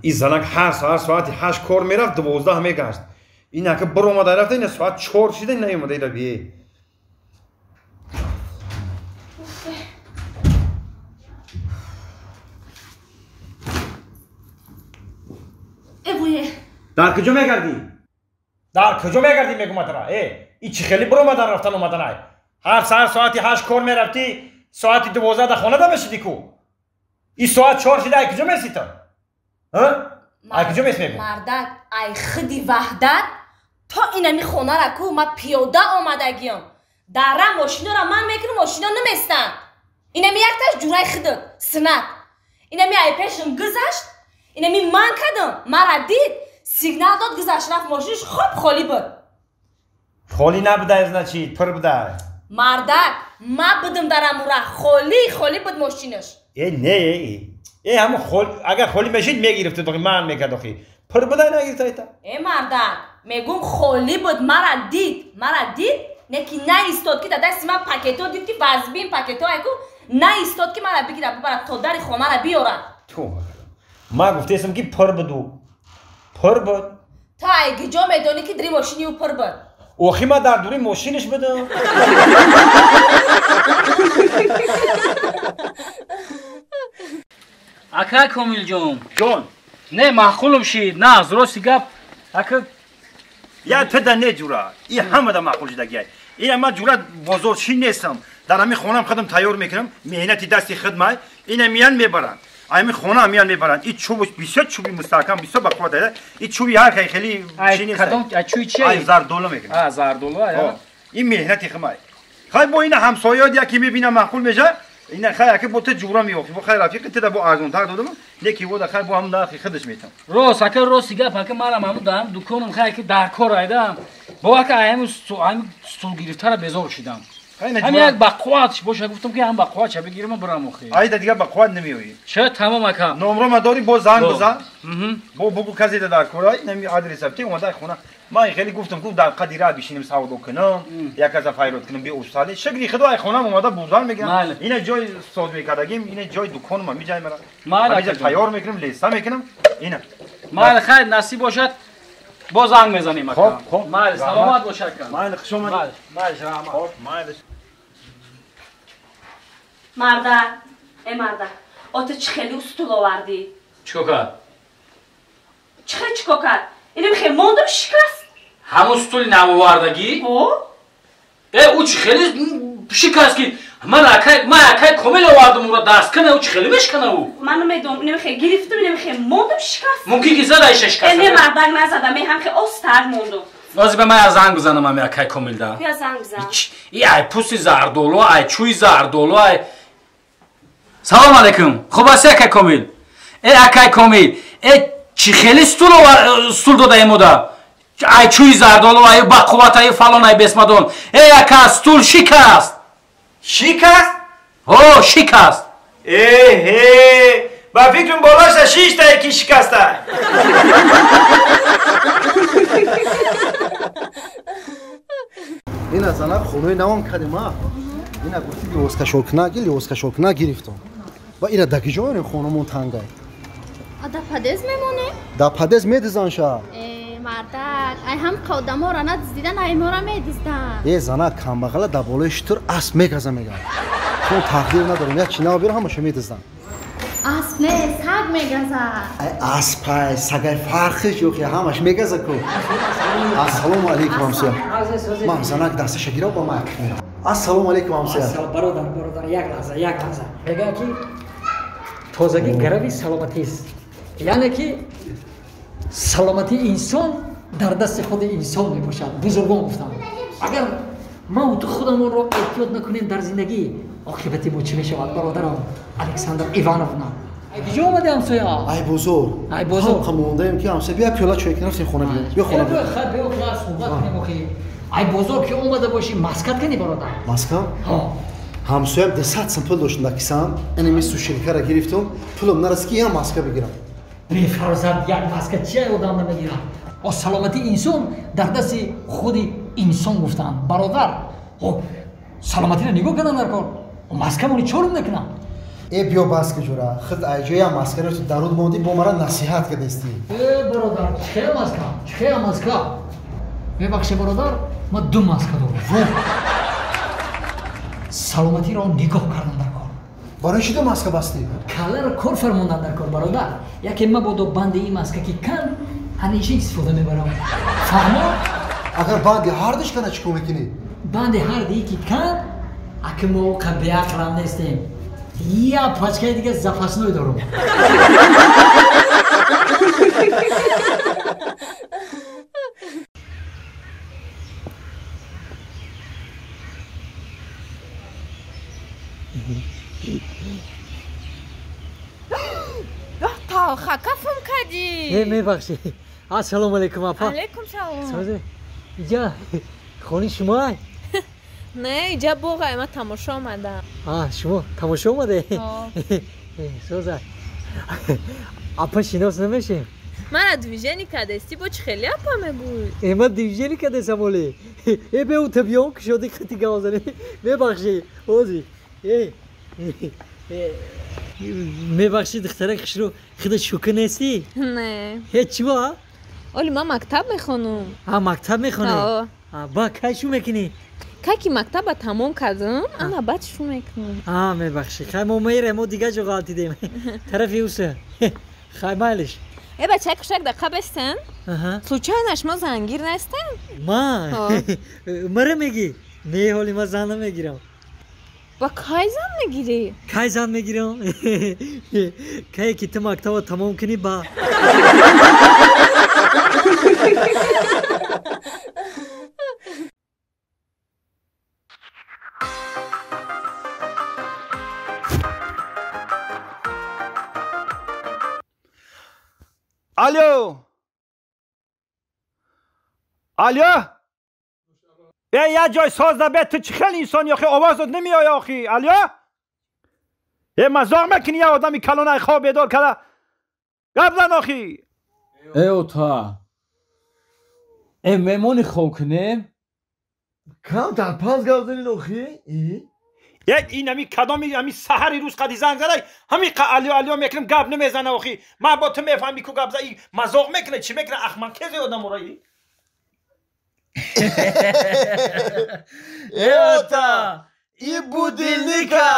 Ин занак ҳар саҳар соати 8 кор мерафт, 12 мегашт. Ин ака биромада рафта, ина соат 4 шида наомада ира бие. Дар куҷо мегардӣ? Дар куҷо мегардӣ мегӯм атара? Э, ин чӣ хеле биромадан рафтан омаданай? Ҳар саҳар соати 8 кор мерафтӣ, соати 12 дар хона да мешидӣ ку? Ин соат 4 шида ай куҷо месӣ ту? Ай куҷо месӣ мегӯм? Мардак, ай худи Ваҳдат то инами хонара ку ма пиёда омадагиям. Дара мошинора ман мекунам, мошино наместанд. Инами якташ ҷурай худат, синат. Инами ай пешам гузашт, инами ман кардам, мара дид, сигнал дод, гузашт рафт, мошинаш хоб холӣ буд. Холӣ набудай, значит, пур будай. Мардак, ма будам дар амура, холӣ холӣ буд мошинаш. Э, не, э, ҳамон агар холӣ мешид мегирифт, ман мекард охи. Пур будай нагирифта айта. Э, мардак, мегӯм холӣ буд, мара дид, мара дид, не ки наистод ки дар дасти ман пакетҳо дид ки вазбин пакетҳо айку, наистод ки мара бигирад, бибарад то дари хонара биёрад. Ту ман гуфтаистам ки пур буду. Пур буд. Ту ай куҷо медонӣ ки дари мошини ӯ пур буд? Охи ман дар дури мошинаш будам. Ака Комилҷон. Ҷон. Не, маъқулам шид. На, аз рости гап. Ака я ту да не ҷура. И ҳама да маъқул шидагиай. Ина ман ҷура бозорчӣ нестам. Дар ҳамин хонам худам тайёр мекунам, меҳнати дасти худмай. Ина миян мебаранд. Ҳамин хона миян мебаранд. И чӯб бисёр чӯби мустаҳкам, бисёр бақувват ай. И чӯби ҳар хел хеле чӣ нест. Кадом чӯи чи? Ай зардолу мекунам. А, зардолу ай. Ин меҳнати худмай. Хай бо ина ҳамсояёт яке мебинам маъқул мешавад. Ина хай ака бо ту ҷура меохи. Бо хай рафиқи ту да бо арзонтар додам. Не ки вода хай бо ҳам нархи худаш метам. Рост, ака рости гап, ака манам ҳамун дар дуконам хай ки дар кор айдам. Бо ака ҳамун стул гирифтара безор шидам. Ҳамин як бақувват боша, гуфтам ки ҳам бақувват ша бигирам бирам охи. Айда дигар бақувват намеоӣ. Ча тамом ака. Номро ма дорӣ, бо занг бизан. Бо бугу касе да дар кор ай, нами адрес апти омада хона. Ман хеле гуфтам ку дар қади ра бишинем савдо кунам, як аз файрод кунам бе устали. Шукри худо ай хонам омада бузан мегирам. Ина ҷой соз мекардагим, ина ҷой дуконам ми ҷай мара. Ман тайёр мекунам, леса мекунам. Ина. Мал хайр насиб бошад. Бо занг мезанем ака. Хоб, хоб. Мал саломат бошад ака. Мал хуш омадед. Мал раҳмат. Хоб, мал. Мардак, э мардак, о ту чӣ хеле устул овардӣ? Чӣ кард? Чӣ хел чӣ кард? Инам хел мондам шикаст. Ҳамон стули навовардагӣ? Ҳо. Э, ӯ чӣ хеле шикаст ки ман акай, ман акай комил овардам ӯро даст кана, ӯ чӣ хеле мешикана ӯ? Ман намедонам, инам хел гирифтам, инам хел мондам шикаст. Мумкин ки зада иша шикаст. Э, не мардак назада, мен ҳам хел остар мондам. Ҳозир ба ман я занг бизанам ҳами акай комилда. Я занг бизан. И ай пӯсти зардолу, ай чӯи зардолу, ай. Салом алейкум. Хуб ҳастӣ акай комил? Э акай комил, э чӣ хеле стул додаем ода? Ай чӯи зардолу, ай бақувват, ай фалон, ай бесмадон. Э ака, стул шикаст. Шикаст? Ҳо, шикаст. Эҳе, ба фикрам болаша шиштае ки шикаста. Ина занак хонаи навам кардем, а? Ина гуфти либоскашолкуна, либоскашолкуна гирифтам. Ва ира дар куҷо мерем хонамон тангай? А дар подъезд мемонем? Дар подъезд медизан ша. Э, мардак, ай ҳам одаморо надиздидан, ай моро медизданд. Э, занак, камбағала дар болои шутур асп мегаза меган. Шумо тақдир надорем, як чи нав биёр, ҳамаша медизданд. Асп не, саг мегазад. Ай аспай, сагай фарқиш ё ки ҳамаш мегаза ку. Ассалому алайкум ҳамсоя. Ман занак дасташа гирам ба ман мерам. Ассалому алайкум ҳамсоя. Бародар, бародар, як лаҳза, як лаҳза. Мегӯяд ки тозагӣ гарави саломатист. Яъне ки саломатии инсон дар дасти худи инсон мебошад. Бузургон гуфтанд. Агар ма ту худамонро эҳтиёт накунем дар зиндагӣ, оқибати мо чӣ мешавад, бародарон? Александр Ивановна. Ай куҷо омади ҳамсоя? Ай бозор. Ай бозор. Ҳам мондаем ки ҳамсоя бия пиёла чой кунем, рафтем хона биё. Биё хона биё. Хай биё хона суҳбат кунем охи. Ай бозор ки омада бошӣ, маскат кунӣ бародар? Маскам? Ҳо. Ҳамсоям 200 сом пул доштам дар кисам, ин ми сушилкара гирифтам, пулам нарасид ки як маска бигирам. Бефарзанд як маска чи одам намегирад? О саломатии инсон дар дасти худи инсон гуфтанд. Бародар, о саломатиро нигоҳ кардан дар кор. Маскамони чорум мекунам. Э биё бас ки ҷура, худ айҷоя маскаро ту даруд монди, бо мара насиҳат кардести. Э бародар, чихе маска? Чихе маска? Мебахше бародар, ма ду маска дорам. Саломатиро нигоҳ кардан дар кор. Барои чӣ ду маска бастӣ? Каларо кор фармондан дар кор бародар. Яке мабодо банди ин маска ки кан, ҳамеша истифода мебарам. Фаҳмо? Агар банди ҳардиш кана чӣ кор мекунӣ? Банди ҳарди ки кан, аки мо қа беақлам нестем. Я пачкаи дига запасной дорам. Талха кафм кардӣ. Э, мебахшӣ. Ассалому алайкум апа. Алайкум салом. Иҷа хони шумо? Не, иҷа боғай, ман тамошо омадам. А, шумо тамошо омаде? Соза. Апа шинос намешем? Мара движение кардести, бо чӣ хеле апа мегӯй? Э, ман движение кардесам оле. Э, бе у табиён кушоди хати гавзани. Мебахшӣ, ози. Э, мебахшӣ духтарак хушрӯ, худат шӯка нестӣ? Не. Ҳеҷ чӣ ба? Оли ман мактаб мехонам. А, мактаб мехонӣ? Ба кай шу мекунӣ? Кай ки мактаба тамом кардам, ана баъд шу мекунам. А, мебахшӣ. Хай мо мерем, мо дигар ҷо ғалтидем. Тарафи уса. Хай майлиш. Э, бачаи хушак даққа бестен? Случайно шумо зангир нестен? Ман? Мара мегӣ? Не, ҳоли ман зан намегирам. Ба кай зан мегирӣ? Кай зан мегирам? Кае ки ту мактаба тамом кунӣ ба. Алло! Алло! Э, як ҷой соз набе, ту чӣ хеле инсони охи, овозот намеояд охи. Алло? Э, мазоқ мекунӣ як одами калонай хоб бедор карда. Гап зан охи. Э, ота. Э, мемони хоб кунем? Кам дар панҷ гап занед охи? Як ин ами кадоми ами саҳари рӯз қади занг задай, ҳами қа алё алё мекунем, гап намезана охи. Ман бо ту мефаҳми ку гап за, и мазоқ мекунад, чӣ мекунад, ахмақ кезе одамора и? Э, ота, и будильника.